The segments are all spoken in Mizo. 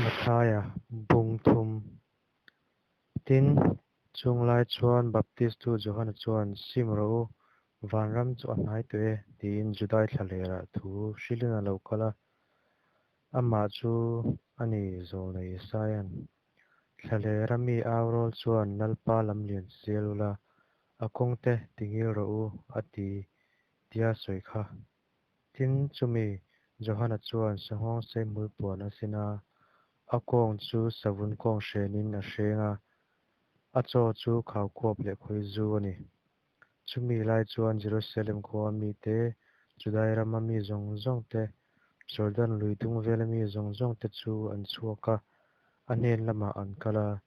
Matthaia bung thum. Tin, chung lai chuan Baptistu Johana chuan, Sim rawh u, vanram chu a hnai tawh e, tiin Judai thlalerah thu hrilhin a lo kal a. Amah chu a ni zawlnei Isaian, Thlalera mi au rawl chuan Lalpa lamlian sial ula, a kawngte tingil rawh u, a ti, tia sawi kha. Tin, chumi Johana chuan sanghawngsei hmulpuan a sin a, a kawng chu savun kawng hrenin a hreng a, a chaw chu khaukhuap leh khawizu a ni. Chumi lai chuan Jerusalem khua mite, Judai rama mi zawng zawng te, Jordan lui dung vela mi zawng zawng te chu an chhuak a, a hnen lamah an kal a.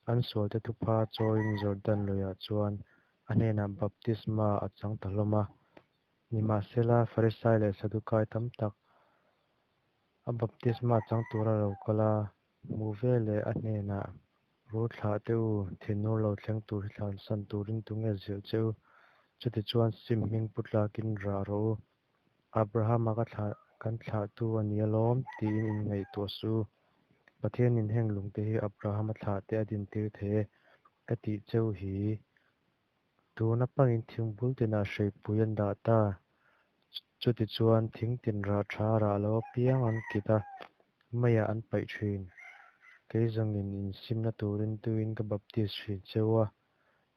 An sualte thupha chawiin Jordan luiah chuan a hnenah baptisma a chang ta hlawm a. Nimahsela, Farisai leh Sadukai tam tak a baptisma chang tura lo kal a hmuh veleh a hnenah, Rul thlah teh u, thinur lo thleng tur hi thlansan turin tunge zilh che u? Chutichuan sim hming pu tlakin rah rawh u. Abrahama ka thlah kan thlahtu a ni alawm, tiin inngaihtuah suh u. Pathianin heng lungte hi Abrahama thlahte a dintir thei e, ka tih cheu hi. Tun apangin thingbul tinah hreipui an dah ta. Chutichuan thing tin rah tha rah lo apiang an kit a, meiah an paih thin. Kei zawngin insimna turin tuiin ka baptis thin cheu a,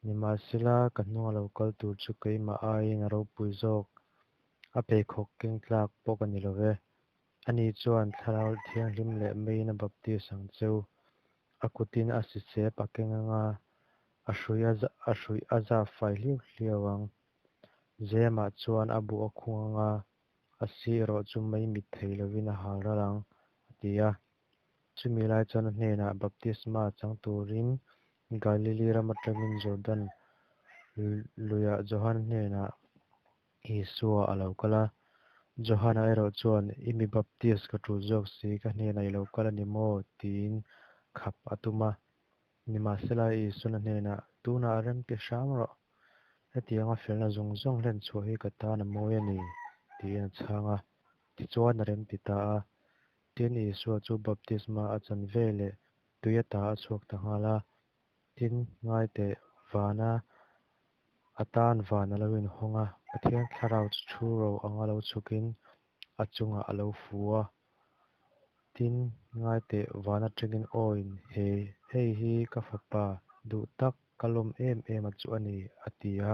nimahsela ka hnunga lo kal tur chu keimah aiin a ropui zawk, a pheikhawk keng tlak pawh ka ni lo ve. Ani chuan Thlarau Thianghlim leh meiin a baptis ang cheu. A kutin a sisep a keng ang a, a hrui a hruih a zap fai hliau hliau ang. Zemah chuan a buh a khung ang a, a si erawh chu mei mit thei lovin a hal ral ang, a ti a. Chumi lai chuan a hnenah baptisma chang turin Galili ram atangin Jordan luiah Johana hnenah Isua a lo kal a. Johana erawh chuan, I mi baptis ka tul zawk si, ka hnenah i lo kal a ni maw? tiin khap a tum a. Nimahsela, Isuan a hnenah, Tunah rem ti hram rawh. Hetianga felna zawng zawng hlen chhuah hi ka tan a mawi a ni, tiin a chhang a. Tichuan a rem ti ta a. Tin, Isua chu baptisma a chan veleh tui ata a chhuak ta nghal a. Tin, ngai teh, vana a tan van a lo inhawng a, Pathian thlarau chu thu ro anga lo chhukin a chungah a lo fu a. Tin, ngai teh, van atangin awiin, He, hei hi ka fapa duh tak, ka lawm em em a chu a ni, a ti a.